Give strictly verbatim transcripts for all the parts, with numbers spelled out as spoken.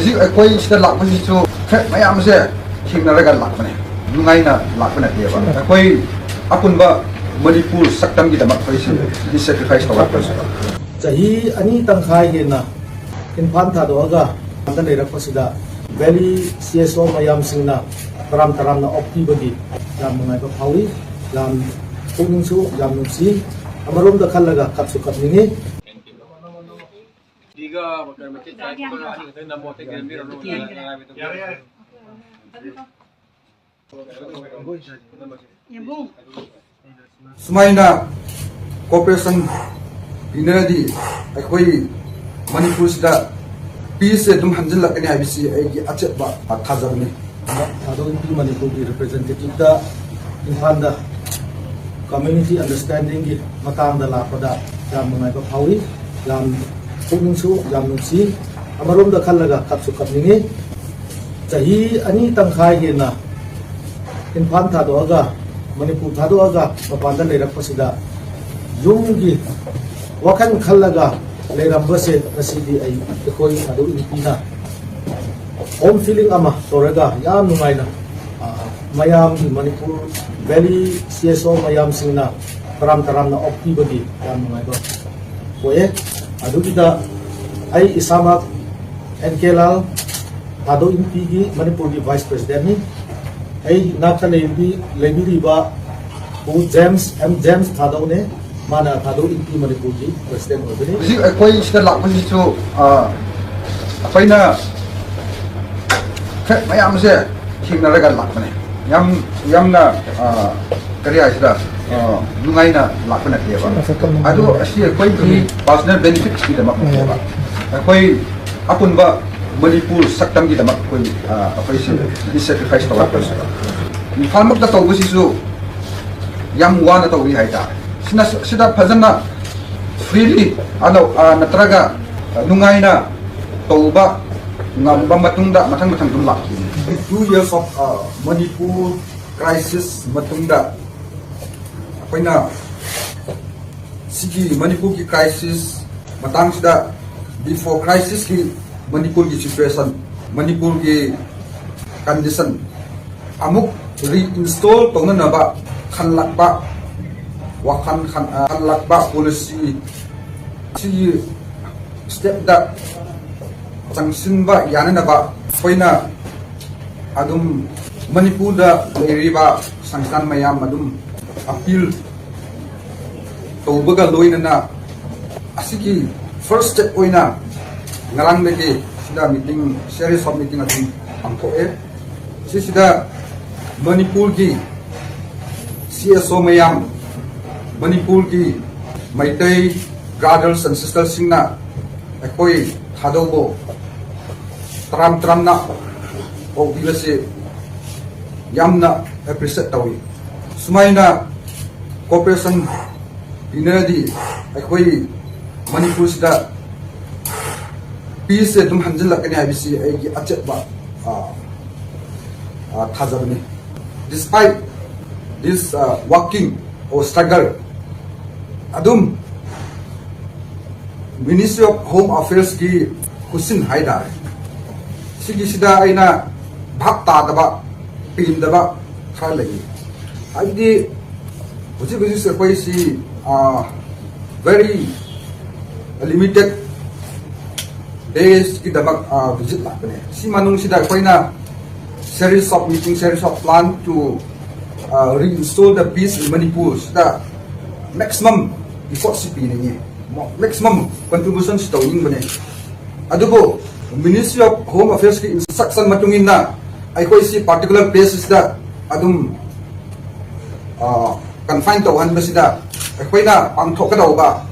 ꯍꯧꯖꯤꯛ ꯑꯩꯈꯣꯏ ꯁꯤꯗ ꯂꯥꯛꯄꯁꯤꯁꯨ ꯊ꯭ꯔꯦꯠ ꯃꯌꯥꯝꯁꯦ ꯊꯦꯡꯅꯔꯒ ꯂꯥꯛꯄꯅꯦ, ꯅꯨꯡꯉꯥꯏꯅ ꯂꯥꯛꯄ ꯅꯠꯇꯦꯕ꯫ ꯑꯩꯈꯣꯏ ꯑꯄꯨꯟꯕ ꯃꯅꯤꯄꯨꯔ ꯁꯛꯇꯝꯒꯤꯗꯃꯛ ꯑꯩꯈꯣꯏꯁꯦ ꯁꯦꯀ꯭ꯔꯤꯐꯥꯏꯁ ꯇꯧꯔꯛꯄꯁꯦ꯫ ꯆꯍꯤ ꯑꯅꯤ ꯇꯪꯈꯥꯏ ꯍꯦꯟꯅ ꯏꯝꯐꯥꯜ ꯊꯥꯗꯣꯛꯑꯒ ꯃꯄꯥꯟꯗ ꯂꯩꯔꯛꯄꯁꯤꯗ ꯚꯦꯂꯤ ꯁꯤ ꯑꯦꯁ ꯑꯣ ꯃꯌꯥꯝꯁꯤꯡꯅ ꯇꯔꯥꯝ ꯇꯔꯥꯝꯅ ꯑꯣꯛꯄꯤꯕꯒꯤ ꯌꯥꯝ ꯅꯨꯡꯉꯥꯏꯕ ꯐꯥꯎꯏ꯫ ꯌꯥꯝ ꯄꯨꯛꯅꯤꯡꯁꯨ ꯌꯥꯝ ꯅꯨꯡꯁꯤ꯫ ꯑꯃꯔꯣꯝꯗ ꯈꯜꯂꯒ ꯀꯞꯁꯨ ꯀꯞꯅꯤꯡꯉꯤ꯫ ꯁꯨꯃꯥꯏꯅ ꯀꯣꯑꯣꯄꯔꯦꯁꯟ ꯄꯤꯅꯔꯗꯤ ꯑꯩꯈꯣꯏ ꯃꯅꯤꯄꯨꯔꯁꯤꯗ ꯄꯤꯁꯁꯦ ꯑꯗꯨꯝ ꯍꯟꯖꯤꯜꯂꯛꯀꯅꯤ ꯍꯥꯏꯕꯁꯤ ꯑꯩꯒꯤ ꯑꯆꯦꯠꯄ ꯊꯥꯖꯕꯅꯤ꯫ ꯊꯥꯗꯣꯛ ꯏꯟꯄꯤ ꯃꯅꯤꯄꯨꯔꯒꯤ ꯔꯤꯄ꯭ꯔꯖꯦꯟꯇꯦꯇꯤꯞꯇ ꯏꯝꯐꯥꯜꯗ ꯀꯝꯃ꯭ꯌꯨꯅꯤꯇꯤ ꯑꯟꯗꯔꯁ꯭ꯇꯦꯟꯗꯤꯡꯒꯤ ꯃꯇꯥꯡꯗ ꯂꯥꯛꯄꯗ ꯌꯥꯝ ꯅꯨꯡꯉꯥꯏꯕ ꯐꯥꯎꯏ꯫ ꯌꯥꯝ ꯄꯨꯛꯅꯤꯡꯁꯨ ꯌꯥꯝ ꯅꯨꯡꯁꯤ꯫ ꯑꯃꯔꯣꯝꯗ ꯈꯜꯂꯒ ꯀꯞꯁꯨ ꯀꯞꯅꯤꯡꯉꯤ꯫ ꯆꯍꯤ ꯑꯅꯤ ꯇꯪꯈꯥꯏ ꯍꯦꯟꯅ ꯏꯝꯐꯥꯜ ꯊꯥꯗꯣꯛꯑꯒ, ꯃꯅꯤꯄꯨꯔ ꯊꯥꯗꯣꯛꯑꯒ ꯃꯄꯥꯟꯗ ꯂꯩꯔꯛꯄꯁꯤꯗ ꯌꯨꯝꯒꯤ ꯋꯥꯈꯜ ꯈꯜꯂꯒ ꯂꯩꯔꯝꯕꯁꯦ ꯉꯁꯤꯗꯤ ꯑꯩ, ꯑꯩꯈꯣꯏ ꯊꯥꯗꯣꯛ ꯏꯟꯄꯤꯅ ꯍꯣꯝ ꯐꯤꯂꯤꯡ ꯑꯃ ꯇꯧꯔꯒ ꯌꯥꯝ ꯅꯨꯡꯉꯥꯏꯅ, ꯑ, ꯃꯌꯥꯝꯒꯤ ꯃꯅꯤꯄꯨꯔ ꯚꯦꯂꯤ ꯁꯤ ꯑꯦꯁ ꯑꯣ ꯃꯌꯥꯝꯁꯤꯡꯅ ꯇꯔꯥꯝ ꯇꯔꯥꯝꯅ ꯑꯣꯛꯄꯤꯕꯒꯤ ꯌꯥꯝ ꯅꯨꯡꯉꯥꯏꯕ ꯄꯣꯛꯑꯦ꯫ ꯑꯗꯨꯒꯤꯗ ꯑꯩ ꯏꯁꯥꯃꯛ ꯑꯦꯟ ꯀꯦ ꯂꯥꯜ, ꯊꯥꯗꯣꯛ ꯏꯟꯄꯤꯒꯤ ꯃꯅꯤꯄꯨꯔꯒꯤ ꯚꯥꯏꯁ ꯄ꯭ꯔꯦꯁꯤꯗꯦꯟꯠꯅꯤ꯫ ꯑꯩ ꯏꯅꯥꯛꯇ ꯂꯩꯕꯤ-, ꯂꯩꯕꯤꯔꯤꯕ ꯄꯨ ꯖꯦꯝꯁ, ꯑꯦꯝ ꯖꯦꯝꯁ ꯊꯥꯗꯧꯅꯦ꯫ ꯃꯥꯅ ꯊꯥꯗꯣꯛ ꯏꯟꯄꯤ ꯃꯅꯤꯄꯨꯔꯒꯤ ꯄ꯭ꯔꯦꯁꯤꯗꯦꯟꯠ ꯑꯣꯏꯕꯅꯤ꯫ ꯍꯧꯖꯤꯛ ꯑꯩꯈꯣꯏ ꯁꯤꯗ ꯂꯥꯛꯄꯁꯤꯁꯨ, ꯑ, ꯑꯩꯈꯣꯏꯅ ꯊ꯭ꯔꯦꯠ ꯃꯌꯥꯝꯁꯦ ꯊꯦꯡꯅꯔꯒ ꯂꯥꯛꯄꯅꯦ꯫ ꯌꯥꯝ, ꯌꯥꯝꯅ, ꯑ, ꯀꯔꯤ ꯍꯥꯏꯁꯤꯔꯥ, ꯑ, ꯅꯨꯡꯉꯥꯏꯅ ꯂꯥꯛꯄ ꯅꯠꯇꯦꯕ꯫ ꯑꯗꯣ ꯑꯁꯤ ꯑꯩꯈꯣꯏꯒꯤ ꯄꯥꯔꯁꯣꯅꯦꯜ ꯕꯦꯅꯤꯐꯤꯠꯁꯀꯤꯗꯃꯛ ꯅꯠꯇꯦꯕ꯫ ꯑꯩꯈꯣꯏ ꯑꯄꯨꯟꯕ ꯃꯅꯤꯄꯨꯔ ꯁꯛꯇꯝꯒꯤꯗꯃꯛ ꯑꯩꯈꯣꯏ, ꯑ, ꯑꯩꯈꯣꯏꯁꯦ ꯁꯦꯀ꯭ꯔꯤꯐꯥꯏꯁ ꯇꯧꯔꯛꯄꯅꯦꯕ꯫ ꯏꯝꯐꯥꯜꯃꯛꯇ ꯇꯧꯕꯁꯤꯁꯨ ꯌꯥꯝ ꯋꯥꯅ ꯇꯧꯔꯤ ꯍꯥꯏꯇꯥꯔꯦ꯫ ꯁꯤꯅ, ꯁꯤꯗ ꯐꯖꯅ ꯐ꯭ꯔꯤꯂꯤ, ꯑꯅꯧ-, ꯑ, ꯅꯠꯇ꯭ꯔꯒ ꯅꯨꯡꯉꯥꯏꯅ ꯇꯧꯕ ꯉꯝꯕ ꯃꯇꯨꯡꯗ ꯃꯊꯪ ꯃꯊꯪ ꯑꯗꯨꯝ ꯂꯥꯛꯈꯤꯅꯤ꯫ Two years of, uh, Manipur crisis ꯃꯇꯨꯡꯗ ꯑꯩꯈꯣꯏꯅ ꯁꯤꯒꯤ ꯃꯅꯤꯄꯨꯔꯒꯤ ꯀ꯭ꯔꯥꯏꯁꯤꯁ ꯃꯇꯥꯡꯁꯤꯗ, ꯕꯤꯐꯣꯔ ꯀ꯭ꯔꯥꯏꯁꯤꯁꯀꯤ ꯃꯅꯤꯄꯨꯔꯒꯤ situation, ꯃꯅꯤꯄꯨꯔꯒꯤ condition ꯑꯃꯨꯛ reinstall ꯇꯧꯅꯅꯕ ꯈꯟꯂꯛꯄ, ꯋꯥꯈꯜ ꯈꯟ-, ꯑ, ꯈꯟꯂꯛꯄ policy ꯑꯁꯤꯒꯤ stepꯇ ꯆꯪꯁꯤꯟꯕ ꯌꯥꯅꯅꯕ ꯑꯩꯈꯣꯏꯅ ꯑꯗꯨꯝ ꯃꯅꯤꯄꯨꯔꯗ ꯂꯩꯔꯤꯕ ꯁꯪꯁꯊꯥꯟ ꯃꯌꯥꯝ ꯑꯗꯨꯝ appeal ꯇꯧꯕꯒ ꯂꯣꯏꯅꯅ ꯑꯁꯤꯒꯤ first step ꯑꯣꯏꯅ ꯉꯔꯥꯡꯗꯒꯤ ꯁꯤꯗ meeting, series of meeting ꯑꯗꯨꯝ ꯄꯥꯡꯊꯣꯛꯑꯦ꯫ ꯁꯤꯁꯤꯗ ꯃꯅꯤꯄꯨꯔꯒꯤ C S O ꯃꯌꯥꯝ, ꯃꯅꯤꯄꯨꯔꯒꯤ ꯃꯩꯇꯩ brothers and sistersꯁꯤꯡꯅ ꯑꯩꯈꯣꯏ ꯊꯥꯗꯧꯕꯨ ꯇꯔꯥꯝ ꯇꯔꯥꯝꯅ ꯀꯧꯕꯤꯕꯁꯤ ꯌꯥꯝꯅ appreciate ꯇꯧꯏ꯫ ꯁꯨꯃꯥꯏꯅ cooperation ꯄꯤꯅꯔꯗꯤ ꯑꯩꯈꯣꯏ ꯃꯅꯤꯄꯨꯔꯁꯤꯗ peaceꯁꯦ ꯑꯗꯨꯝ ꯍꯟꯖꯤꯜꯂꯛꯀꯅꯤ ꯍꯥꯏꯕꯁꯤ ꯑꯩꯒꯤ ꯑꯆꯦꯠꯄ, ꯑ, ꯑ, ꯊꯥꯖꯕꯅꯤ꯫ Despite this, uh, working or struggle, ꯑꯗꯨꯝ Ministry of Home Affairsꯀꯤ ꯈꯨꯠꯁꯤꯟ ꯍꯥꯏꯇꯥꯔꯦ, ꯁꯤꯒꯤꯁꯤꯗ ꯑꯩꯅ ꯚꯥꯞ ꯇꯥꯗꯕ, ꯄꯦꯟꯗꯕ ꯈꯔ ꯂꯩ꯫ ꯍꯥꯏꯕꯗꯤ ꯍꯧꯖꯤꯛ ꯍꯧꯖꯤꯛꯁꯦ ꯑꯩꯈꯣꯏꯁꯤ, ꯑ, very limited daysꯀꯤꯗꯃꯛ, ꯑ, visit ꯂꯥꯛꯄꯅꯦ꯫ ꯁꯤ ꯃꯅꯨꯡꯁꯤꯗ ꯑꯩꯈꯣꯏꯅ series of meeting, series of plan to, ꯑ, reinstall the peace in Manipur ꯁꯤꯗ maximum effortꯁꯤ ꯄꯤꯅꯤꯡꯉꯤ, maximum contributionꯁꯤ ꯇꯧꯅꯤꯡꯕꯅꯦ꯫ ꯑꯗꯨꯕꯨ Ministry of Home Affairsꯀꯤ instruction ꯃꯇꯨꯡ ꯏꯟꯅ ꯑꯩꯈꯣꯏꯁꯤ particular placeꯁꯤꯗ ꯑꯗꯨꯝ, ꯑ, confine ꯇꯧꯍꯟꯕꯁꯤꯗ ꯑꯩꯈꯣꯏꯅ ꯄꯥꯡꯊꯣꯛꯀꯗꯧꯕ,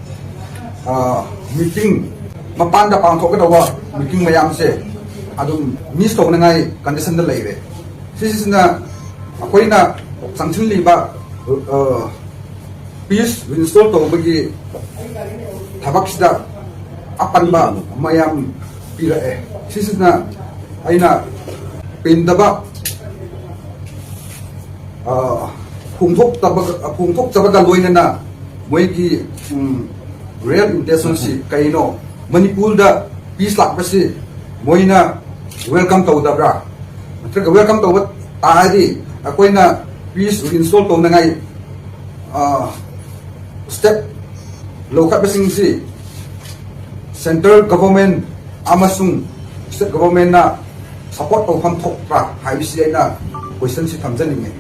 ꯑ, meeting, ꯃꯄꯥꯟꯗ ꯄꯥꯡꯊꯣꯛꯀꯗꯧꯕ meeting ꯃꯌꯥꯝꯁꯦ ꯑꯗꯨꯝ miss ꯇꯧꯅꯉꯥꯏ conditionꯗ ꯂꯩꯔꯦ꯫ ꯁꯤꯁꯤꯅ ꯑꯩꯈꯣꯏꯅ ꯆꯪꯁꯤꯜꯂꯤꯕ, ꯑ, peace reinstall ꯇꯧꯕꯒꯤ ꯊꯕꯛꯁꯤꯗ ꯑꯄꯟꯕ ꯃꯌꯥꯝ ꯄꯤꯔꯛꯑꯦ꯫ ꯁꯤꯁꯤꯅ ꯑꯩꯅ ꯄꯦꯟꯗꯕ, ꯑ, ꯐꯣꯡꯗꯣꯛꯇꯕ-, ꯐꯣꯡꯗꯣꯛꯇꯕꯒ ꯂꯣꯏꯅꯅ ꯃꯣꯏꯒꯤ, ꯎꯝ, real intentionꯁꯤ ꯀꯩꯅꯣ? ꯃꯅꯤꯄꯨꯔꯗ peace ꯂꯥꯛꯄꯁꯤ ꯃꯣꯏꯅ welcome ꯇꯧꯗꯕ꯭ꯔꯥ? ꯅꯠꯇ꯭ꯔꯒ welcome ꯇꯧꯕ ꯇꯥꯔꯗꯤ ꯑꯩꯈꯣꯏꯅ peace reinstall ꯇꯧꯅꯉꯥꯏ, ꯑ, step ꯂꯧꯈꯠꯄꯁꯤꯡꯁꯤ central government ꯑꯃꯁꯨꯡ state governmentꯅ support ꯇꯧꯐꯝ ꯊꯣꯛꯄ꯭ꯔꯥ ꯍꯥꯏꯕꯁꯤ ꯑꯩꯅ questionꯁꯤ ꯊꯝꯖꯅꯤꯡꯉꯤ꯫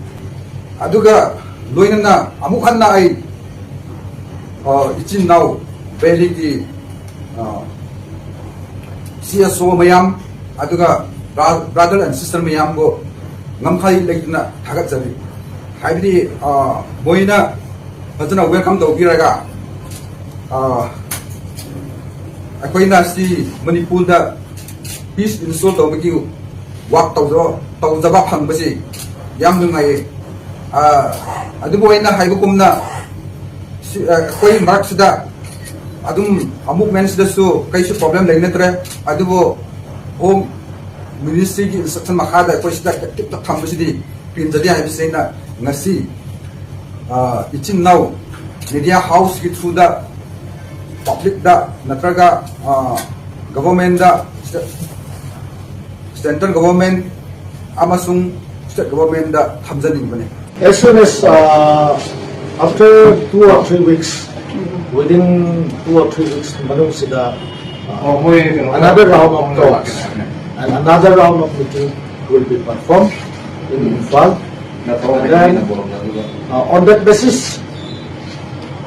ꯑꯗꯨꯒ ꯂꯣꯏꯅꯅ ꯑꯃꯨꯛ ꯍꯟꯅ ꯑꯩ, ꯑ, ꯏꯆꯤꯟ ꯏꯅꯥꯎ valleyꯒꯤ, ꯑ, C S O ꯃꯌꯥꯝ, ꯑꯗꯨꯒ bra-, brother and sister ꯃꯌꯥꯝꯕꯨ ꯉꯝꯈꯩ ꯂꯩꯇꯅ ꯊꯥꯒꯠꯆꯔꯤ꯫ ꯍꯥꯏꯕꯗꯤ, ꯑ, ꯃꯣꯏꯅ ꯐꯖꯅ welcome ꯇꯧꯕꯤꯔꯒ, ꯑ, ꯑꯩꯈꯣꯏꯅ ꯁꯤ ꯃꯅꯤꯄꯨꯔꯗ peace reinstall ꯇꯧꯕꯒꯤ work ꯇꯧꯖ-, ꯇꯧꯖꯕ ꯐꯪꯕꯁꯤ ꯌꯥꯝ ꯅꯨꯡꯉꯥꯏꯌꯦ꯫ ꯑ, ꯑꯗꯨꯕꯨ ꯑꯩꯅ ꯍꯥꯏꯕꯒꯨꯝꯅ, ꯁꯤ, ꯑ, ꯑꯩꯈꯣꯏ ꯃꯔꯛꯁꯤꯗ ꯑꯗꯨꯝ movement ꯁꯤꯗꯁꯨ ꯀꯩꯁꯨ problem ꯂꯩꯅꯗ꯭ꯔꯦ꯫ ꯑꯗꯨꯕꯨ Home Ministryꯒꯤ instruction ꯃꯈꯥꯗ ꯑꯩꯈꯣꯏ ꯁꯤꯗ active ꯊꯝꯕꯁꯤꯗꯤ ꯄꯦꯟꯖꯗꯦ ꯍꯥꯏꯕꯁꯤ ꯑꯩꯅ ꯉꯁꯤ, ꯑ, ꯏꯆꯤꯟ ꯏꯅꯥꯎ media houseꯀꯤ throughꯗ publicꯇ ꯅꯠꯇ꯭ꯔꯒ, ꯑ, governmentꯇ, central government ꯑꯃꯁꯨꯡ state governmentꯇ ꯊꯝꯖꯅꯤꯡꯕꯅꯤ꯫ As soon as, uh, after two or three weeks, within two or three weeks ꯃꯅꯨꯡꯁꯤꯗ, uh, ꯑꯣ, ꯃꯣꯏ ꯀꯩꯅꯣ another round of talks and another round of meeting will be performed in Imphal. And then, uh, on that basis,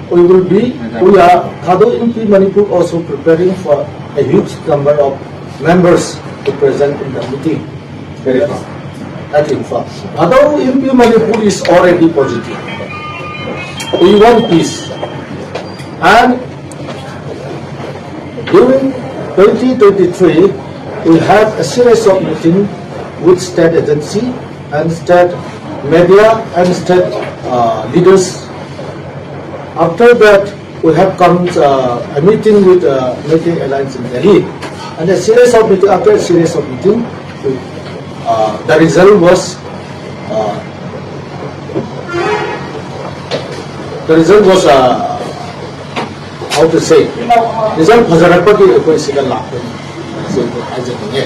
we will be, we are, Thadou Inpi Manipur also preparing for a huge number of members to present in the meeting. Very good. At Imphal. Thadou Inpi Manipur is already positive. We want peace. And during twenty twenty-three, we have a series of meeting with state agency and state media and state, uh, leaders. After that, we have come, uh, a meeting with, uh, Meitei Alliance in Delhi. And a series of meeting, after a series of meeting, we, uh, the result was, uh, the result was, uh, how to say, result ꯐꯖꯔꯛꯄꯒꯤ ꯑꯩꯈꯣꯏ ꯁꯤꯗ ꯂꯥꯛꯄꯅꯤ꯫ ꯍꯥꯏꯖꯅꯤꯡꯉꯦ꯫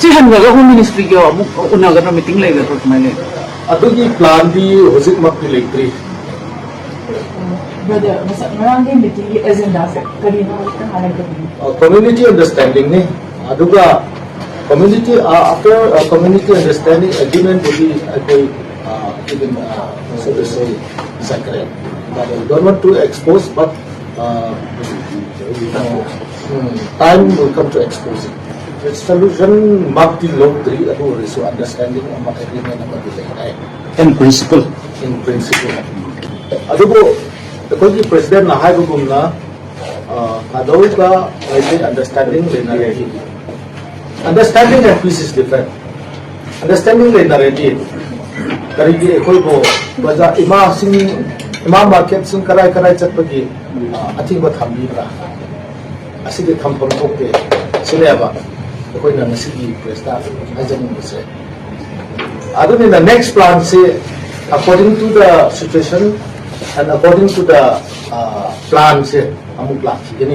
ꯁꯤ ꯍꯟꯈ꯭ꯔꯒ home ꯃꯤꯅꯤꯁꯇ꯭ꯔꯤꯒ ꯑꯃꯨꯛ ꯎꯅꯒꯗ꯭ꯔꯥ, meeting ꯂꯩꯒꯗ꯭ꯔꯥ, ꯀꯃꯥꯏꯅ ꯂꯩ? ꯑꯗꯨꯒꯤ ꯄ꯭ꯂꯥꯟꯗꯤ ꯍꯧꯖꯤꯛꯃꯛꯇꯤ ꯂꯩꯇ꯭ꯔꯤ꯫ ꯕ꯭ꯔꯗꯔ, ꯉꯁꯥꯏ ꯉꯔꯥꯡꯒꯤ ꯃꯤꯇꯤꯡꯒꯤ ꯑꯦꯖꯦꯟꯗꯥꯁꯦ ꯀꯔꯤꯅꯣ ꯈꯤꯇꯪ ꯍꯥꯏꯔꯛꯀꯗꯣꯏꯅꯣ? ꯀꯝꯃ꯭ꯌꯨꯅꯤꯇꯤ ꯑꯟꯗꯔꯁꯇꯦꯟꯗꯤꯡꯅꯤ꯫ ꯑꯗꯨꯒ community after community understanding agreement ꯕꯨꯗꯤ ꯑꯩꯈꯣꯏ even so to say ꯆꯠꯈ꯭ꯔꯦ꯫ But I don't want to expose, but time will come to expose it. Resolution ꯃꯛꯇꯤ ꯂꯧꯗ꯭ꯔꯤ, ꯑꯗꯨ ꯑꯣꯏꯔꯁꯨ ꯑꯟꯗꯔꯁꯇꯦꯟꯗꯤꯡ ꯑꯃ, ꯑꯦꯒ꯭ꯔꯤꯃꯦꯟ ꯑꯃꯗꯤ ꯂꯩꯔꯦ꯫ In principle. In principle. ꯑꯗꯨꯕꯨ ꯑꯩꯈꯣꯏꯒꯤ ꯄ꯭ꯔꯦꯁꯤꯗꯦꯟꯠꯅ ꯍꯥꯏꯕꯒꯨꯝꯅ, ꯀꯥꯗꯧꯒ ꯃꯩꯇꯩ ꯑꯟꯗꯔꯁꯇꯦꯟꯗꯤꯡ ꯂꯩꯅꯔꯦ꯫ Understanding and peace is different. Understanding ꯂꯩꯅꯔꯗꯤ ꯀꯔꯤꯒꯤ ꯑꯩꯈꯣꯏꯕꯨ ꯕꯖꯥꯔ, ꯏꯃꯥꯁꯤꯡ, ꯏꯃꯥ ꯃꯥꯔꯀꯦꯠꯁꯤꯡ ꯀꯔꯥꯏ ꯀꯔꯥꯏ ꯆꯠꯄꯒꯤ ꯑꯊꯤꯡꯕ ꯊꯝꯕꯤꯕ꯭ꯔꯥ? ꯑꯁꯤꯗꯤ ꯊꯝꯐꯝ ꯊꯣꯛꯇꯦ꯫ ꯁꯤꯅꯦꯕ ꯑꯩꯈꯣꯏꯅ ꯉꯁꯤꯒꯤ ꯄ꯭ꯔꯦꯁꯇ ꯍꯥꯏꯖꯅꯤꯡꯕꯁꯦ꯫ ꯑꯗꯨꯅꯤꯅ next plan ꯁꯤ according to the situation and according to the plan ꯁꯦ ꯑꯃꯨꯛ ꯂꯥꯛꯈꯤꯒꯅꯤ꯫